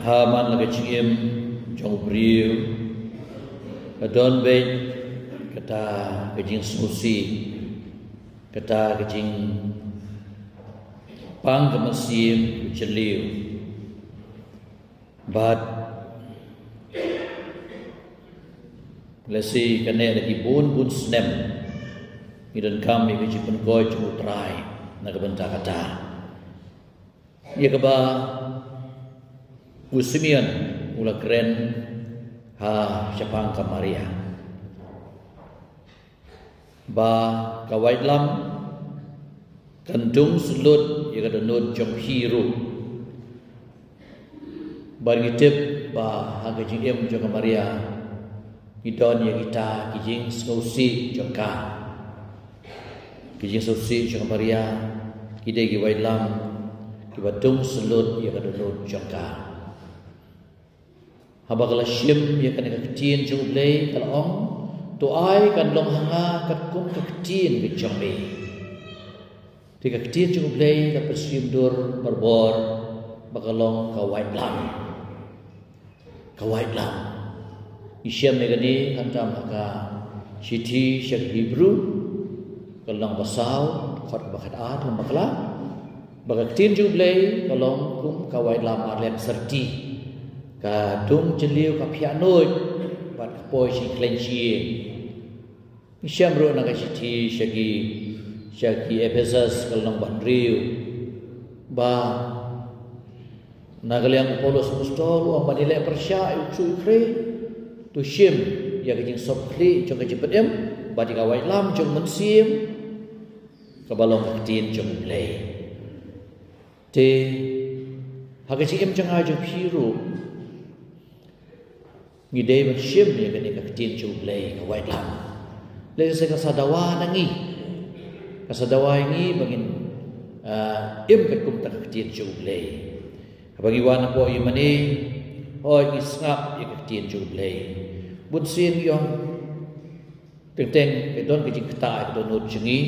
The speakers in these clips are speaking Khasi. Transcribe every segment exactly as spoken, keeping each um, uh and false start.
Ha man la ka jingim jong u briew ka don beit kata ka jingsngewsih, kata ka jingpang ka mynsiem ka jylliew. Bad lehse kane la ki bun bun snem ngi donkam ïa ka jingpynkoit jong u Trai na ka bynta kata. Ïa kaba u Simeon u la kren ha shaphang ka Maria, ba ka waitlam kan dung slut ïa ka dohnud jong phi ruh. Bad ngi tip ba ha ka jingim jong ka Maria ngi don ïa kita ki jingsngewsih jong ka. Ki jingsngewsih jong ka Maria ki dei ki waitlam kiba dung slut ïa ka dohnud jong ka. Haba ka la shim ïa kane ka ktien jong U Blei ka la ong, to ai kan long ha nga katkum ka ktien ka jong me. Te ka ktien jong U Blei ka pynshim dur barabor ba ka long ka waitlam. Ka waitlam. Ngi shem ïa kane khamtam ha ka shithi sha ki Hebru ka lynnong ba saw, dkhot ba khat ar, lynnong ba kla. Ba ka ktien jong U Blei ka long kum ka waitlam arliang syrti, ka dung jylliew ka phiah nuid bad ka poi sha khleiñ shyieng. Ngi shem ruh na ka shithi sha ki, sha ki Ephesus ka lynnong ba hynriew, ba na ka liang u Paulus apostol u ong ba ngi leh pyrshah ïa u ksuid u khrei, to shim ïa ka jingsop khlieh jong ka jingpynim bad ïa ka waitlam jong u mynsiem kaba long ka ktien jong U Blei. Te ha ka jingim jong nga jong phi ruh ngi dei ban shim ïa kane ka ktien jong U Blei ka waitlam. Lehse ka sa dawa na ngi, ka sa dawa ïa ngi ba ngin, ah, im katkum ta ka ktien jong U Blei. Haba ngi wan hapoh ïing mane, hooid ngi sngap ïa ka ktien jong U Blei. Bun sien ngi ong, teng teng ka don ka jingktah ïa ka dohnud jong ngi.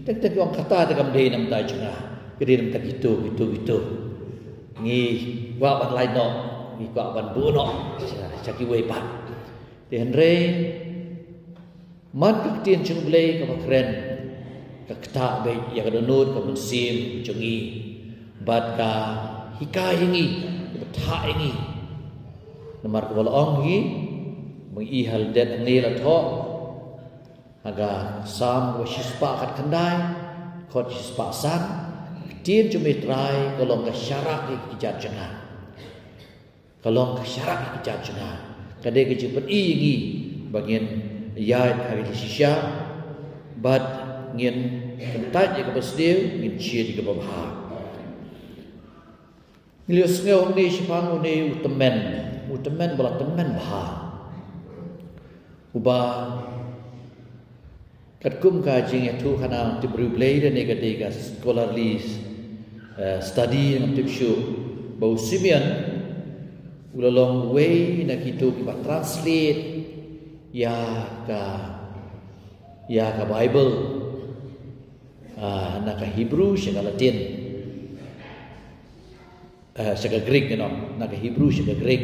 Teng teng ki ong kata te kam dei na bynta jong nga, ka dei na bynta kito kito kito. Ngi kwah ban lait noh, ngi kwah ban buh noh sha, sha kiwei pat. Te hynrei man ka ktien jong U Blei kaba kren ka ktah beit ïa ka dohnud ka mynsiem jong ngi bad ka hikai ïa ngi, ka bthah ïa ngi. Namar kaba la ong hi, ba ngi i ha lyndet hangne la thoh ha ka Salm kaba shispah khatkhyndai, dkhot shispah san, ka ktien jong me Trai ka long ka sharak ïa ki kjat jong nga. Ka long ka sharak ïa ki kjat jong nga. Ka dei ka jingpyni ïa ngi ba ngin ïaid ha ka jingshisha bad ngin kyntait ïa kaba sniew, ngin jied ïa kaba bha. Ngi la ïohsngew hangne shaphang une u tymmen, u tymmen ba la tymmen bha, uba katkum ka jingïathuhkhana, tip briew Blei lane ka dei ka scholarly, eh, study ngam tip shuh, ba u Simeon u la long uwei na kito kiba translate ïa ka, ïa ka Bible, ah, na ka Hebrew sha ka Latin. Eh, sha ka Greek, you know, na ka Hebrew sha ka Greek.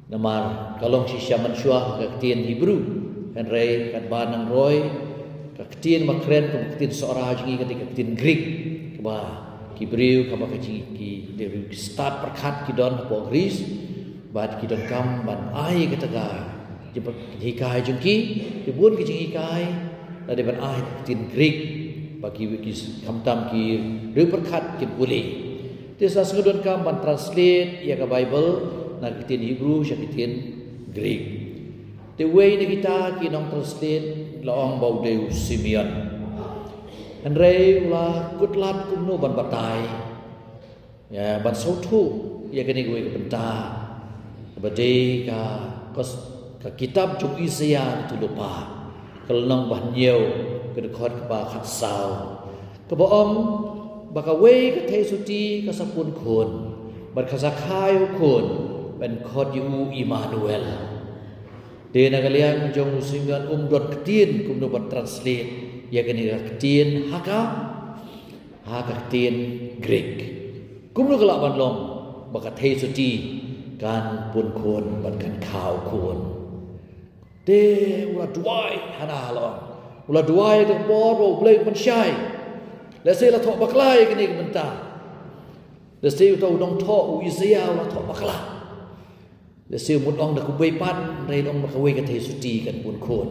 Namar ka long shisha mynshuwa ka ktien Hebrew. Hynrei katba nang roi ka ktien ba kren kum ka ktien Sohra jong ngi ka dei ka ktien Greek. Kaba ki briew, kaba ka jing ki, ki stad pyrkhat ki don hapoh Greece. Bad ki donkam ban ai kata ka jingpyr-, jinghikai jong ki, ki bun ki jinghikai la dei ban ai ka ktien Greek, ba ki, ki khamtam ki riewpyrkhat kin pule. Te sa sngewdonkam ban translate ïa ka Bible na ka ktien Hebrew sha ka ktien Greek. Te uwei na kita ki nong translate la ong ba u dei u Simeon. Hynrei u la kut lad kumno ban batai, ïa, ban sngewthuh ïa kane kawei ka bynta. Kaba dei ka, ka, ka kitab jong u Isaïah, ka tulop ba, ka lynnong ba hynñiew, ka dkhot kaba khatsaw, kaba ong ba kawei ka theisotti ka sa pun khun bad ka sa kha ïa u khun, ban khot ïa u Immanuel. Te na ka liang jong u Simeon um don ktien kumno ban translate ïa kane ka ktien ha ka, ha ka ktien Greek. Kumno ka lah ban long? ba ka theisotti kan pun khun bad kan khaw khun. Te u la duwai hana long. U la duwai da ka bor ba U Blei un pynshai. Lehse la thoh bakla ïa kane ka bynta. Lehse uta u nongthoh u Isaïah u la thoh bakla. Lehse u mut ong da kawei pat, hynrei long ba kawei ka theisotti kan pun khun.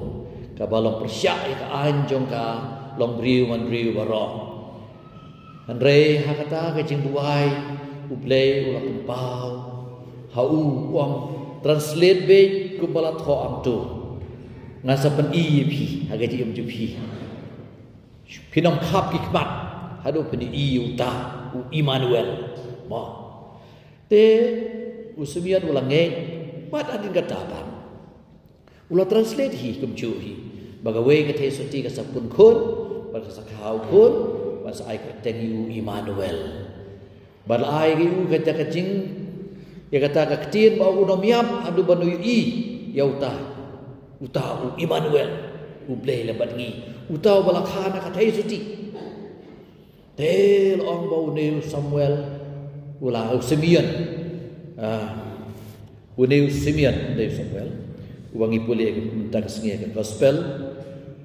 Kaba long pyrshah ïa ka aiñ jong ka long briew man briew baroh. Hynrei ha kata ka jingduwai U Blei u la pynpaw ha u, u ong, translate beit kumba la thoh hangto. Nga sa pyni ïa phi ha ka jingim jong phi. Phin ym khap ki khmat haduh phin ïohi ïa uta u Immanuel. Mo. Te u Simeon u la ngeit bad hadien kata pat u la translate hi kumjuh hi ba kawei ka theisotti ka sa pun khun bad ka sa khaw khun bad sa ai kyrteng ïa u Immanuel. Bad la ai ïa u kata ka jing, ïa kata ka ktien ba un ym ïap haduh ban ïohi ïa uta, uta u Immanuel, U Blei lem bad ngi, uta uba la kha na ka theisotti. Te la ong ba une u Samuel u la, u Simeon. Ah, une u Simeon, une u Samuel uba ngi pule ha ka bynta ka sngi ha ka gospel.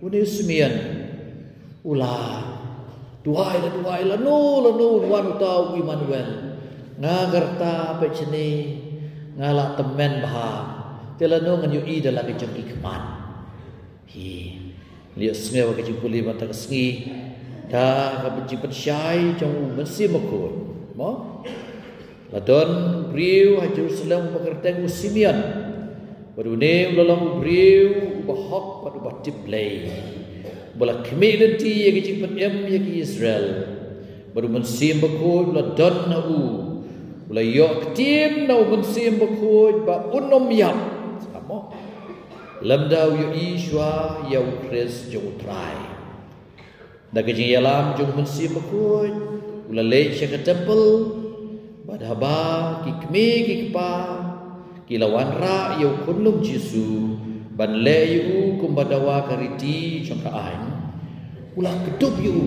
Une u Simeon u la duwai, la duwai, lano lano un wan uta u Immanuel. Nga ka rta peit shane, nga la tymmen bha. Te lano ngan ïohi da la ka jong ki khmat. Hi. Leit sngew ka jingpule mynta ka sngi da ka jingpynshai jong u Mynsiem Bakhuid. Mo? La don u briew ha Jerusalem uba kyrteng u Simeon. Bad une u la long u briew uba hok bad uba tip Blei, uba la khmih lynti ïa ka jingpynim ïa ki Israel. Bad u Mynsiem Bakhuid u la don ha u. U la ïoh ktien na u Mynsiem Bakhuid ba un ym ïap. Mo? Lymda u ïohi shuwa ïa u Khrist jong u Trai. Da ka jingïalam jong u Mynsiem Bakhuid u la leit sha ka templ. Bad haba ki kmie ki kpa ki la wanrah ïa u khunlung Jisu ban leh ïa u kumba dawa ka riti jong ka aiñ, u la kdup ïa u.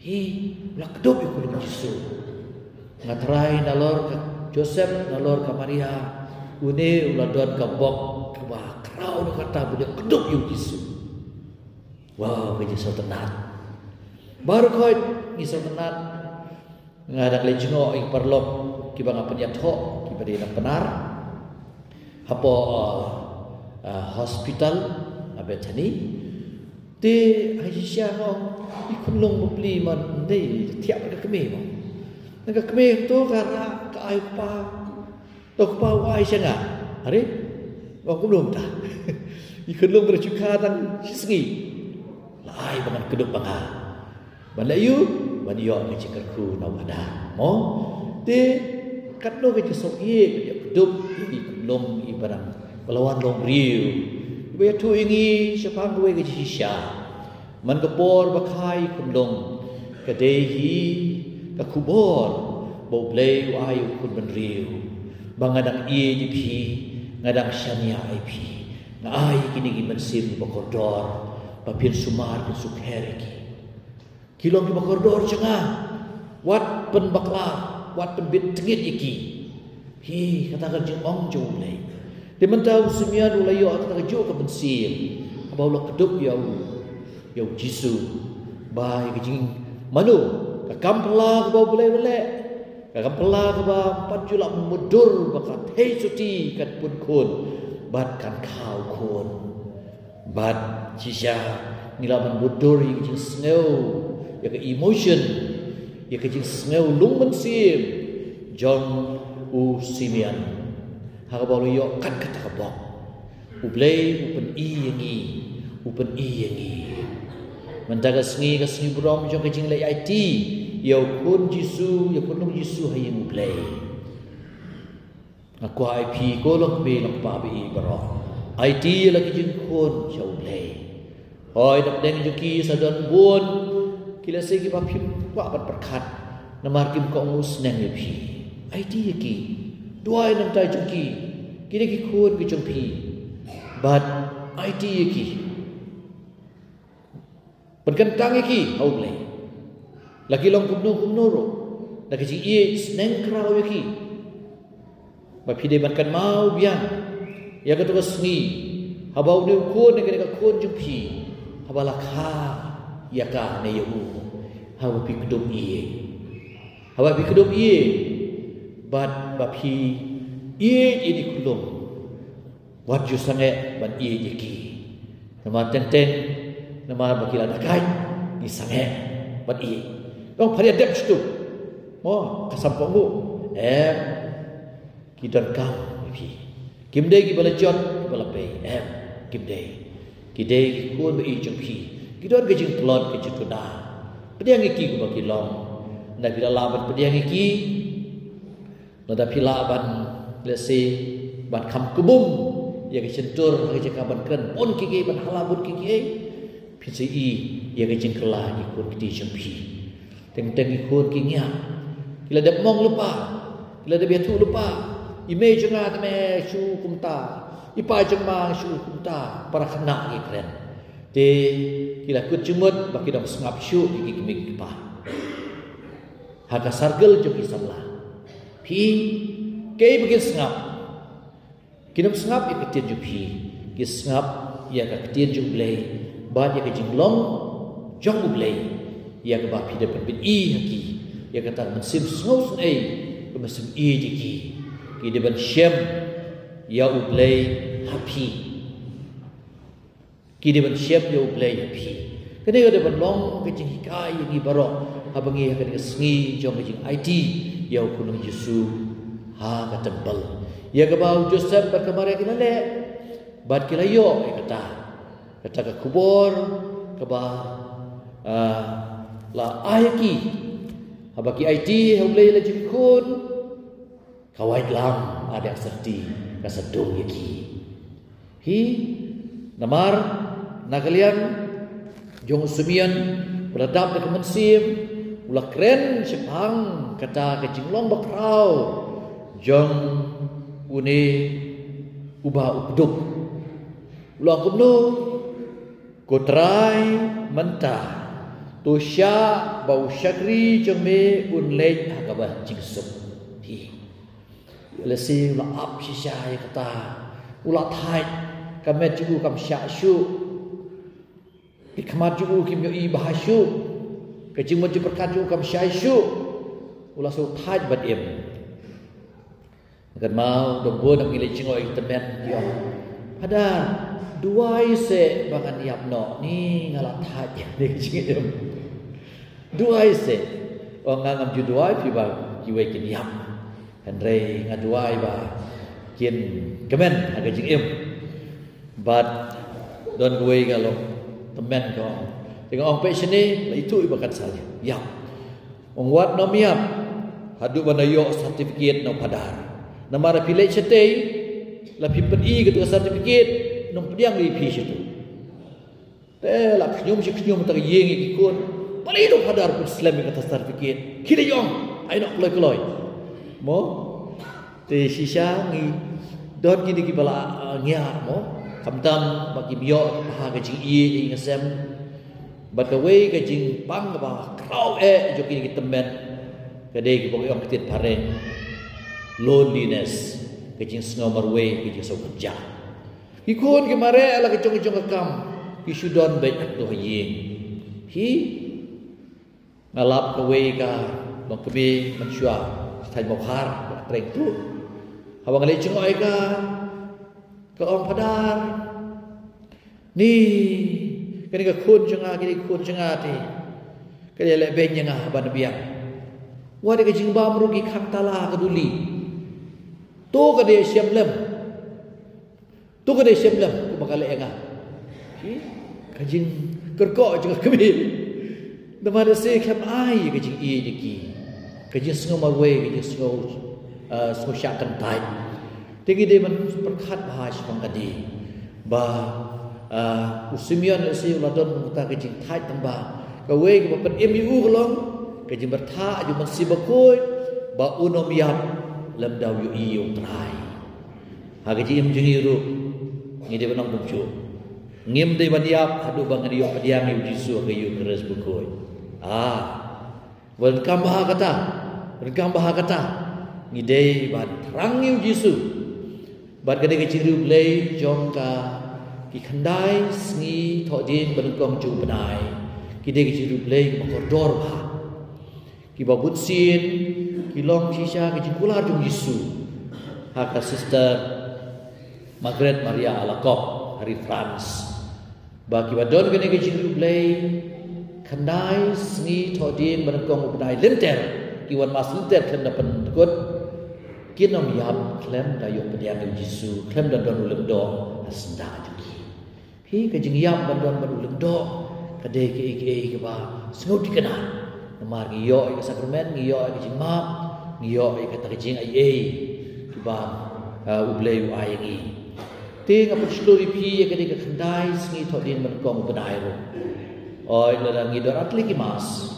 Hi, u la kdup ïa u khunlung Jisu. Nga trai, nalor ka Joseph, nalor ka Maria, une u la don ka bok kaba khraw na kata ba u la kdup ïa u Jisu. Wow, ka jingsngewtynnat. Baroh khoit ngi sngewtynnat. Nga dang leit jngoh ïa ki paralok kiba nga pynïathoh, kiba dei na Pnar. Hapoh, uh, uh, hospital, uh, Bethany. Te ha shisha nga ong, i khunlung bapli man dei thiah bad ka kmie mo. Na ka kmie to ka rah, ka ai u kpa. To u kpa u ai sha nga. Are? Ong kumno mynta? I khunlung ba la shu kha tang shi sngi. La ai ba ngan kdup ma nga. Ban leh ïa u, ban ïoh ka jingkyrkhu na u Adam. Mo? Te katno ka jingsngewsih ka jingkdup ïa i khunlung iba dang ba la wan long briew. Iba ïathuh ïa ngi shaphang kawei ka jingshisha. Man ka por ba kha i khunlung, ka dei hi ka khubor ba U Blei u ai u khun bynriew. Ba nga dang ïeit ïa phi, nga dang shaniah ïa phi. Nga ai kine ki mynsiem kiba kordor ba phin sumar, phin sukher ïa ki. Ki long kiba kordor jong nga. Wat pynbakla, wat pynbit tngit ïa ki. Hi, kata ka jingong jong U Blei. Te mynta u Simeon u la ïoh kata kajuh ka mynsiem haba u la kdup ïa u, ïa u Jisu. Ba ïa ka jingmano, ka kam phylla kaba U Blei u la leh, ka kam phylla kaba ym pat ju lah ban mutdur ba ka theisotti kan pun khun bad kan khaw khun. Bad shisha ngi lah ban mutdur ïa ka jingsngew, ïa ka emotion, ïa ka jingsngew lung mynsiem jong u Simeon. Ha kaba u la ïoh kat kata ka bok. U Blei u pyni ïa ngi, u pyni ïa ngi. Mynta ka sngi, ka sngi burom jong ka jingleit aiti ïa u khun Jisu, ïa u khunlung Jisu ha ïing U Blei. Nga kwah ai phi ko lok be lok pa ba i baroh, aiti ïa la ki jingkhun sha U Blei. Hooid, na pdeng jong ki sa don bun ki, lehse kiba phim kwah ban pyrkhat namar kim kohnguh sneng ïa phi. Aiti ïa ki. Duwai nangta jong ki. Ki dei ki khun ki jong phi. Bad aiti ïa ki. Pynkyntang ïa ki ha U Blei. La ki long kumno kumno ruh, la ki jingïeit, sneng khraw ïa ki. Ba phi dei ban kynmaw biang ïa kato ka sngi haba une u khun ne kane ka khun jong phi, haba la kha ïa ka ne ïa u, haba phi kdup ïeit, haba phi kdup ïeit, bad ba phi ïeit ïa ki khyllung. Wat ju sangeh ban ïeit ïa ki. Namar teng teng, namar ba ki la dakaid, ngi sangeh ban ïeit. Ong pha ïa dep shatu. Mo, ka sam ko ngu. Em. Ki donkam ïa phi. Kim dei kiba la jot, kiba la pei. Em. Kim dei. Ki dei ki khun ba ïeit jong phi. Ki don ka jingtlot, ka jingkhuda. Pdiang ïa ki kumba ki long. Nda phi la lah ban pdiang ïa ki. Lada phi lah ban, let's say, ban kham kbum ïa ka shyntur, ha ka jaka ban kren bun kiei, ban hala bun kiei, phin sa ïohi ïa ka jingkylla ki khun kti jong phi. Teng teng ki khun ki ngiah. Ki la dep mong lypa, ki la dep ïathuh lypa. I mei jong nga te me shu kumta, i pa jong ma shu kumta, para khynnah ki kren. Te ki la kut jingmut ba ki dang sngap shuh ïa ki kmie ki kpa. Ha ka circle jong ki samla. Phi, kiei ba kin sngap? Kin ym sngap ïa ka ktien jong phi, ki sngap ïa ka ktien jong U Blei bad ïa ka jinglong jong U Blei, ïa kaba phi dei ban pyni ha ki ïa kata ka mynsiem sngewsynei, ka mynsiem ïeit ïa ki. Ki dei ban shem ïa U Blei ha phi. Ki dei ban shem ïa U Blei ha phi. Kane ka dei ban long ka jinghikai ïa ngi baroh haba ngi ha kane ka sngi jong ka jingaiti ïa u khun u Jisu ha ka temple. Ïa kaba u Joseph bad ka Maria ki la leh bad ki la ïoh ïa kata, kata ka khubor kaba, ah, la ai ïa ki haba ki aiti ha U Blei la jingkhun. Ka wait lam, a dang syrti, ka sa dung ïa ki. Hi, namar na ka liang jong u Simeon, u la dap da ka mynsiem, u la kren shaphang kata ka jinglong bakhraw jong une uba u kdup. U la ong kumno? Ko Trai, mynta to shah ba u shakri jong me un leit ha kaba jingsuk. Hi. Lehse u la ap shisha ïa kata. U la thait, ka met jong u kam shah shuh. Ki khmat jong u kim ïohi bha shuh. Ka jingmut jingpyrkhat jong u kam shai shuh. U la shu thait bad im. Kynmaw, don bun ngi leit jngoh ïa ki tymmen, ki ong, Phadar, duwai seh ba ngan ïap noh, ni nga la thait, ne ka jingim. Duwai seh. Ong, nga ngam ju duwai phi ba kiwei kin ïap. Hynrei nga duwai ba kin kmen ha ka jingim. Bad don kawei ka long tymmen ka ong, te nga ong, peit shane, la ithuh ïa ba kan sa ïap. Ong, wat nym ïap haduh ban da ïoh certificate na u phadar. Namar phi leit shatei, la phi pyni kata ka certificate, nym pdiang ïa phi shatu. Te la khñium shi khñium ta ka ïing ïa ki khun. Balei u phadar pynslem ïa kata certificate? Khie leit ïong, ai noh kloi kloi. Mo? Te shisha ngi don kine kiba la, uh, ngiah mo. Khamtam ba kim ïoh ha ka jingïeit ïing sem. Bad kawei ka jingpang kaba khraw eh jong kine ki tymmen ka dei kaba ngi ong ktien phareng loneliness, ka jingsngew marwei, ka jingsngew kynjah. Ki khun ki mareh la ka jong ka jong ka kam, ki shu don beit hato ha ïing. Hi. Nga lap kawei ka long kmie mynshuwa, thaiñ Mawkhar, ba treng tu. Haba nga leit jngoh ïa ka, ka ong, Phadar, ni, kane ka khun jong nga, kane ka khun jong nga te ka dei leh beiñ ïa nga ban biang. Wat ïa ka jingbam ruh ki khang tala ka duli. To ka dei shem lem. To ka dei shem lem kumba ka leh ïa nga. Ka jingkyrkhu jong ka kmie. Namar lehse khlem ai ka jingïeit ïa ki, ka jingsngew marwei, ka jingsngew, ah, sngew shah kyntait. Te ngi dei ban pyrkhat bha shaphang kane ba, ah, u Simeon lehse u la don kata ka jingthait tang ba kawei kaba pynim ïa u ka long ka jingbyrtha jong u Mynsiem Bakhuid ba un ym ïap lymda u ïohi ïa u Trai. Ha ka jingim jong ngi ruh ngi dei ban ong kumjuh. Ngim dei ban ïap haduh ba ngi ïoh pdiang ïa u Jisu ha ka Eukharist bakhuid. Ah. Ryngkam bha kata. Ryngkam bha kata. Ngi dei ban thrang ïa u Jisu. Bad ka dei ka jingriewblei jong ka ki khyndai sngi thohdieng ba nyngkong jong u bnai. Ki dei ka jingriewblei ba kordor bha. Kiba bunsien ki long shisha ka jingkular jong u Jisu ha ka Sister Margaret Maria Alacoque ha ri France. Ba kiba don kane ka jingriewblei khyndai sngi thohdieng ba nyngkong u bnai lynter, ki wan mass lynter khlem da pyndkut, kin ym ïap khlem da ïoh pdiang ïa u Jisu, khlem da don u lyngdoh ha syndah jong ki. Phi, ka jingïap ban don bad u lyngdoh ka dei kaei kaei kaba sngewtynnat. Namar ngi ïoh ïa ka sakramen, ngi ïoh ïa ka jingmap, ngi ïoh ïa kata ka jingaiei kiba, ah, u Blei u ai ïa ngi. Te nga pynshlur ïa phi ïa ka dei ka khyndai sngi thohdieng ba nyngkong u bnai ruh. Oi, lada ngi don ar tylli ki mass,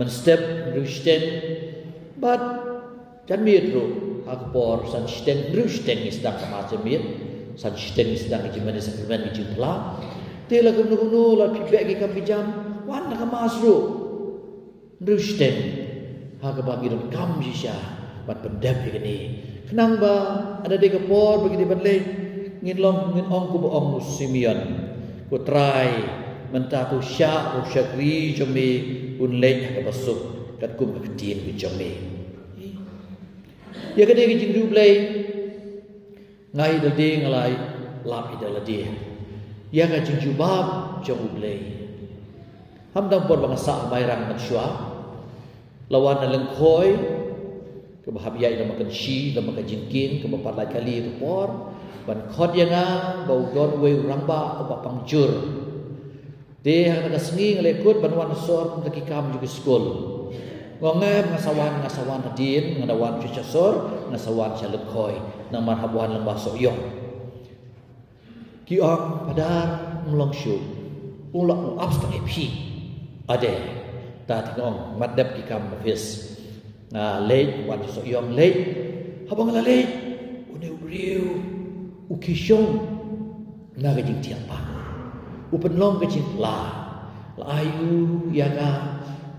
mynstep hynriew shiteng, bad janmiet ruh ha ka por san shiteng hynriew shiteng ngi sdang ka mass janmiet, san shiteng ngi sdang ka jingmane sakramen, ka jingphla. Te la kumno kumno la phi beh ki kam ki jam, wan na ka mass ruh hynriew shiteng, ha kaba ngi donkam shisha ban pyndep ïa kane. Khnang ba haba dei ka por ba ngi dei ban leit, ngin long, ngin ong kumba ong u Simeon: Ko Trai, mynta to shah ba u shakri jong me un leit ha kaba suk katkum ka ktien ka jong me. Ïa ka dei ka jingriewblei. Nga ïa lade nga la lap ïa lade ïa ka jingjubab jong u Blei. Hamdam por ba nga sah ha Mairang mynshuwa, la wan na lyngkhoi kaba hap ïaid lem bad ka shi, lem bad ka jingkieng, kaba pat lait kali ka por ban khot ïa nga ba u don uwei u rangbah uba pang jur. Te ha kata ka sngi nga leh kut ban wan sor na ki kam jong ki skul. Nga ong em, nga sa wan, nga sa wan hadien, nga da wan sha sor, nga sa wan sha lyngkhoi, namar hap wan lyngba Sohiong. Ki ong, Phadar, ym long shuh. U la, u ap stang ïa phi. Ade, ta te nga ong, mat dep ki kam office. Nga leit, wan sha Sohiong leit. Haba nga la leit, une u briew u khie shong na ka jingthiah pang. U pynlong ka jingphla. La ai u ïa ka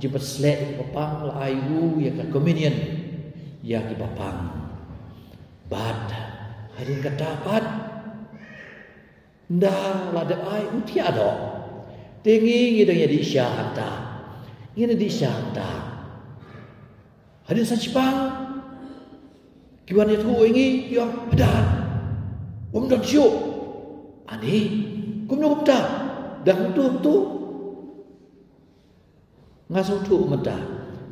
jingpynsleh ïa kiba pang, la ai u ïa ka communion ïa kiba pang. Bad hadien kata pat, ynda la dep ai, u thiah noh. Te ngi, ngi dang ïa dih sha hangta. Ngi dang dih sha hangta. Hadien sa shipang, ki wan ïathuh ïa ngi, ki ong, Phadar, um don shuh. Ani, kumno kumta? Dang kumtu kumtu? Nga sngewthuh mynta,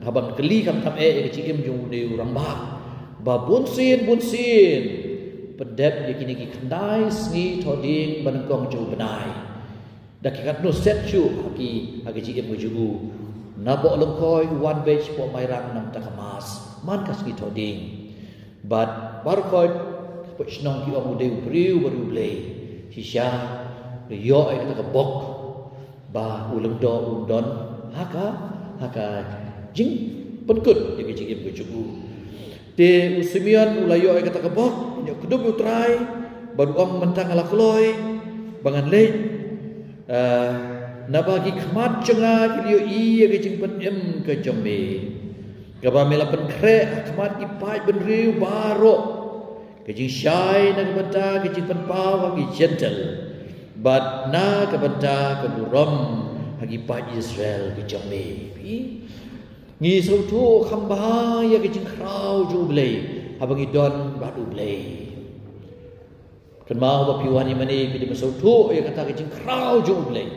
haba nga kylli khamtam eh ïa ka jingim jong une u rangbah, ba bunsien bunsien pyndep ïa kine ki khyndai sngi thohdieng ba nyngkong jong u bnai. Da ki katno set shuh ha ki, ha ka jingim ka jong u. Napoh lyngkhoi u wan beit shapoh Mairang na ka bynta ka mass man ka sngi thohdieng. Bad baroh khoit hapoh shnong ki ong u dei u briew ba riewblei. Shisha, u la ïoh ïa kata ka bok ba u lyngdoh un don ha ka, ha ka jingpynkut ïa ka jingim ka jong u. Te u Simeon u la ïoh ïa kata ka bok, un ïoh kdup ïa u Trai, bad u ong, mynta nga la kloi ba ngan leit. Ah, naba ki khmat jong nga ki la ïohi ïa ka jingpynim ka jong me, kaba me la pynkhreh ha khmat ki paid bynriew baroh, ka jingshai na ka bynta ka jingpynpaw ha ki Jentil, bad na ka bynta ka burom ha ki paid Israel ka jong me. Ngi sngewthuh kham bha ïa ka jingkhraw jong u Blei haba ngi don bad u Blei. Kynmaw ba phi wan ïa mane phi dei ban sngewthuh ïa kata ka jingkhraw jong u Blei.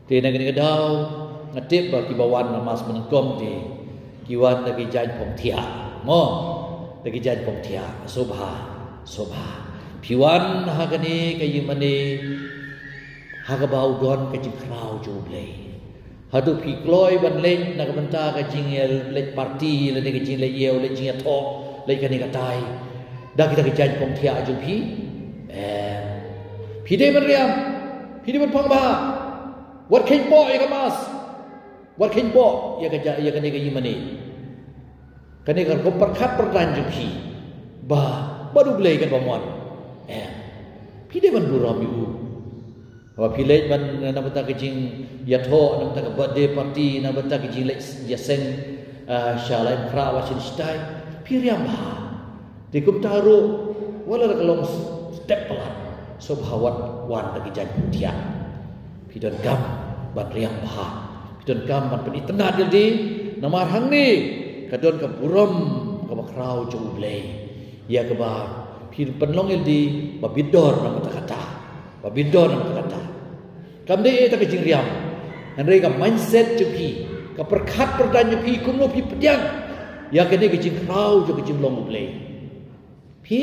Te na kane ka daw nga tip ba kiba wan na mass mynnyngkong te ki wan da ki jaiñ phong thiah. Mo, da ki jaiñ phong thiah. Sngewbha, sngewbha. Phi wan ha kane ka ïing mane ha kaba u don ka jingkhraw jong u Blei. Hato phi kloi ban leit na ka bynta ka jing, eh, leit party, lane ka jingleit ïew, leit jingïathoh, leit kane katai da kita ki jaiñ phong thiah jong phi? Em. Phi dei ban riam, phi dei ban phong bha. Wat kheiñpoh ïa ka mass. Wat kheiñpoh ïa ka ja-, ïa kane ka ïing mane. Kane ka rukom pyrkhat pyrdaiñ jong phi ba bad u Blei kan bam wan. Em. Phi dei ban burom ïa u. Haba phi leit ban, na bynta ka jingïathoh, na bynta ka birthday party, na bynta ka jingleit ïaseng, Ah, sha la im khra wa shin stai, phi riam bha. Te kumta ruh, wat la ka long step palat, sngewbha wat wan da ki jaiñ pyntiah. Phi donkam ban riam bha. Phi donkam ban pynitynnad ïalade, namar hangne ka don ka burom kaba khraw jong U Blei. Ïa kaba phi pynlong ïalade ba bit dor na kata kata. Ba bit dor na kata kata. Kam dei ïa ka jingriam. Hynrei ka mindset jong phi, ka pyrkhat pyrdaiñ jong phi, kumno phi pdiang ïa kane ka jingkhraw jong ka jinglong U Blei. Phi,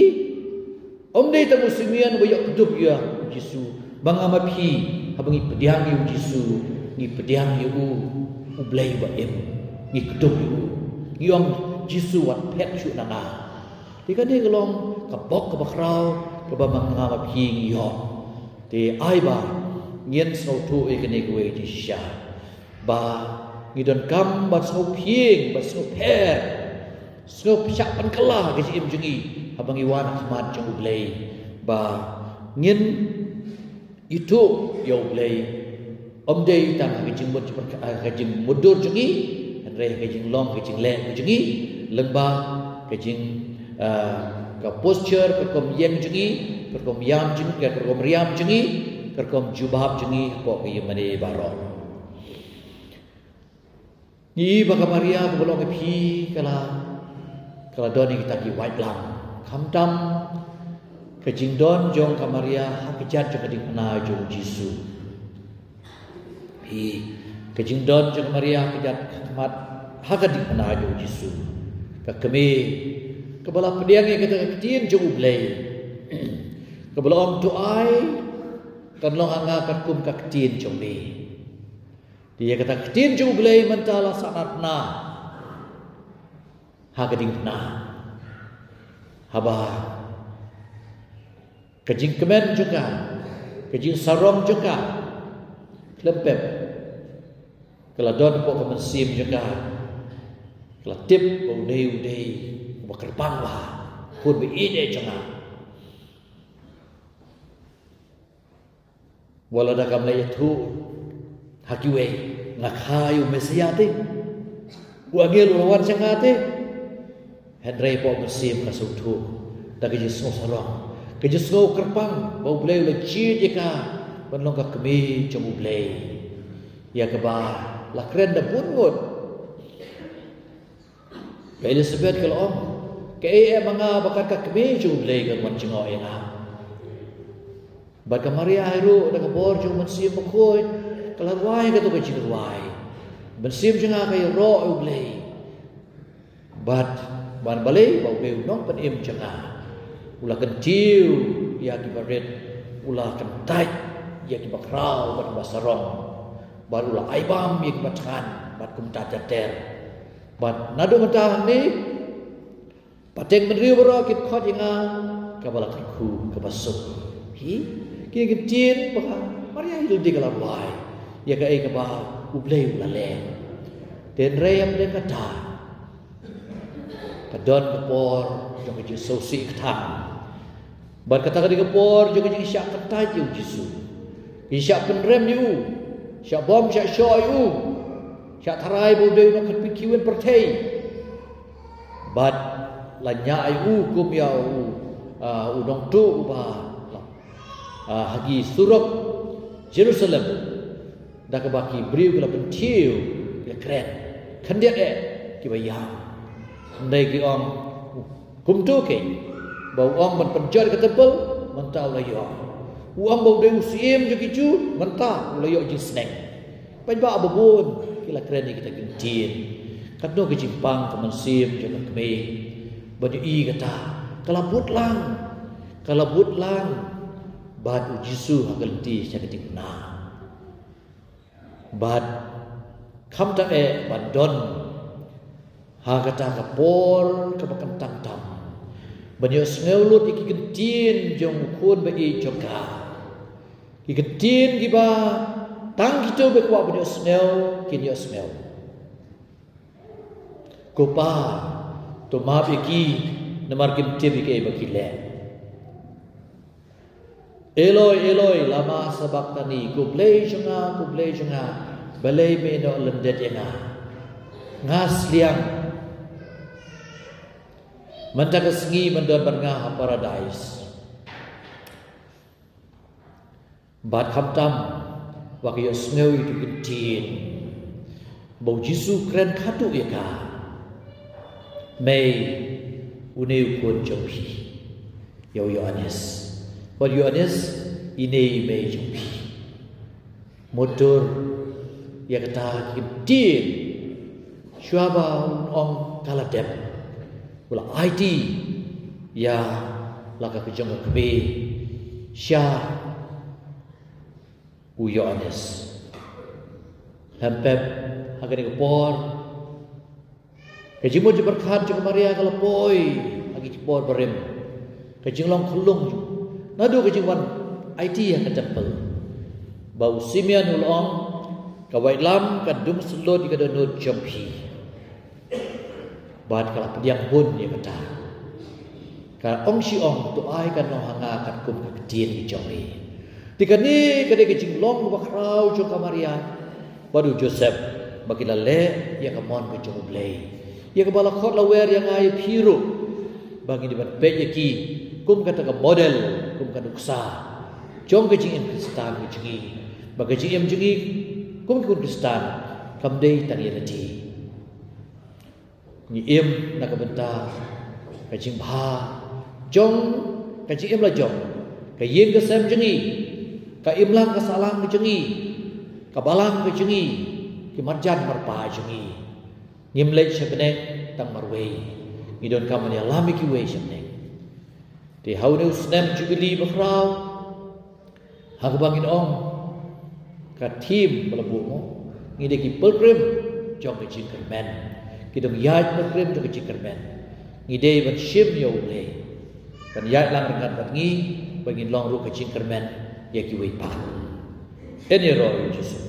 ym dei tang u Simeon ba ïoh kdup ïa U Jisu, ba nga ma phi, haba ngi pdiang ïa U Jisu, ngi pdiang ïa u, U Blei ba im, ngi kdup ïa u, ngi ong Jisu wat phet shuh na nga. Te kane ka long ka bok kaba khraw, kaba ma nga ma phi ngi ïoh. Te ai ba ngin sngewthuh ïa kane kawei ka jingshisha. Ba ngi donkam ban sngewphieng, ban sngewpher, sngewpynsah pynkylla ka jingim jong ngi, haba ngi wan ha khmat jong U Blei. Ba ngin ithuh ïa U Blei. Ym dei tang ha ka jingmut, ha ka jingmutdur jong ngi, hynrei ha ka jinglong, ka jingleh jong ngi, lyngba ka jing, ah, ka posture, ka rukom ïeng jong ngi, ka rukom ïam jong ngi, ka rukom riam jong ngi, ka rukom jubab jong ngi, hapoh ka ïing mane baroh. Ngi i ba ka Maria kaba long ka phi ka la, ka la don ïa kita ki waitlam. Khamtam ka jingdon jong ka Maria ha ka kjat jong ka diengphna jong U Jisu. Phi, ka jingdon jong ka Maria ha ka kjat khmat ha ka diengphna jong U Jisu. Ka kmie kaba la pdiang ïa kata ka ktien jong U Blei. Kaba la ong to ai kan long ha nga katkum ka ktien jong me. Te ïa kata ka ktien jong U Blei mynta la sahnarphna ha ka diengphna. Haba ka jingkmen jong ka, ka jingsarong jong ka, khlem pep, ka la don hapoh ka mynsiem jong ka, ka la tip ba une u dei uba kyrpang bha, khun ba ïeit jong nga. Wat la da kam leh ïathuh ha kiwei, nga kha ïa u Messaïah te, u angel u la wan sha nga te. Hynrei hapoh mynsiem ka sngewthuh da ka jingsngewsarong, ka jingsngewkyrpang ba U Blei u la jied ïa ka ban long ka kmie jong U Blei, ïa kaba la kren da bun ngut. Ka Elizabeth ka la ong, kaei em ma nga ba kat ka kmie jong U Blei kan wan jngoh ïa nga? Bad ka Maria hi ruh da ka bor jong U Mynsiem Bakhuid ka la rwai kato ka jingrwai. Mynsiem jong nga ka ïaroh ïa U Blei. Bad ban balei, ba U Blei u nongpynim jong nga u la kyntiew ïa kiba rit, u la kyntait ïa kiba khraw bad kiba sarong, bad u la ai bam ïa kiba thngan bad kumta ter ter. Bad naduh mynta hangne, pateng bynriew baroh kin khot ïa nga kaba la kyrkhu, kaba suk. Hi, ki ktien ba ka Maria hi lade ka la rwai ïa kaei kaba U Blei u la leh. Te hynrei hapdeng kata, ka don ka por jong ka jingsngewsih kthang. Bad kata ka dei ka por jong ka jingshah kyntait ïa U Jisu, ka jingshah pynrem ïa u, shah bom shah shoh ïa u, shah tharai ba u dei u nongkhatkhlieh pyrthei. Bad la ñiah ïa u kum ïa u, ah, u nongtuh uba, ah, ha ki surok Jerusalem, da kaba ki briew ki la pynthiew, ki la kren, khyndiat eh kiba ïam. Hynrei ki ong, kumto kein, ba u ong ban pynjot ka templ, mynta u la ïoh. U ong ba u dei u syiem jong ki Jiw, mynta u la ïoh jingsneng. Paidbah ba bun ki la kren ïa kita ki ktien. Katno ka jingpang ka mynsiem jong ka kmie ban ïohi kata. Ka la bud lang, ka la bud lang bad U Jisu ha ka lynti sha ka diengphna. Bad khamtam eh ban don ha kata ka por kaba kyntang tam ban ïohsngew lut ïa ki ktien jong U Khun ba ïeit jong ka. Ki ktien kiba tang kito ba kwah ban ïohsngew kin ïohsngew. Ko Pa, to map ïa ki, namar kim tip ïa kaei ba ki leh. Eloi, Eloi, lama sabakhtani? Ko Blei jong nga, ko Blei jong nga, balei me ïehnoh lyndet ïa nga? Nga sliang mynta ka sngi ban don bad nga ha paradais. Bad khamtam ba ka ïohsngew ïa ki ktien ba u Jisu kren khatu ïa ka, mei une u khun jong phi, ïa u Ïoannis. Bad Ïoannis, ine i mei jong phi. Mutur ïa kata ki ktien shuwa ba un ong ka la dep, u la aiti ïa la ka jong ka kmie sha u Ïoannis. Lem pep ha kane ka por, ka jingmut jingpyrkhat jong ka Maria ka la poi ha ki por barim. Ka jinglong khyllung naduh ka jingwan aiti ha ka temple, ba u Simeon u la ong, ka waitlam kan dum syndon ïa ka dohnud jong phi. Bad ka la pdiang bun ïa kata. Ka ong shi ong, to ai kan long ha nga katkum ka ktien ka jong me. Te kane ka dei ka jinglong ba khraw jong ka Maria bad u Joseph, ba ki la leh ïa ka mon ka jong U Blei, ïa kaba la khot la wer ïa nga ïa phi ruh, ba ngin ïa ban peit ïa ki kum kata ka model, kum ka nuksa jong ka jingim Khristan ka jong ngi. Ba ka jingim jong ngi kum ki khun Khristan kam dei tang ïa lade. Ngi im na ka bynta ka jingbha jong ka jingim la jong ka ïing ka sem jong ngi, ka imlang ka sahlang ka jong ngi, ka balang ka jong ngi, ki marjan marpa jong ngi. Ngim leit sha bneng tang marwei, ngi donkam ban ïalam ïa kiwei sha bneng. Te ha une u snem Jubili ba khraw, ha kaba ngin ong ka theme ba la buh mo, ngi dei ki pilgrim jong ka jingkyrmen, ki nongïaid pilgrim jong ka jingkyrmen. Ngi dei ban shim ïa U Blei ban ïaid lang ryngkat bad ngi, ba ngin long ruh ka jingkyrmen ïa kiwei pat. Yn ïaroh ïa U Jisu.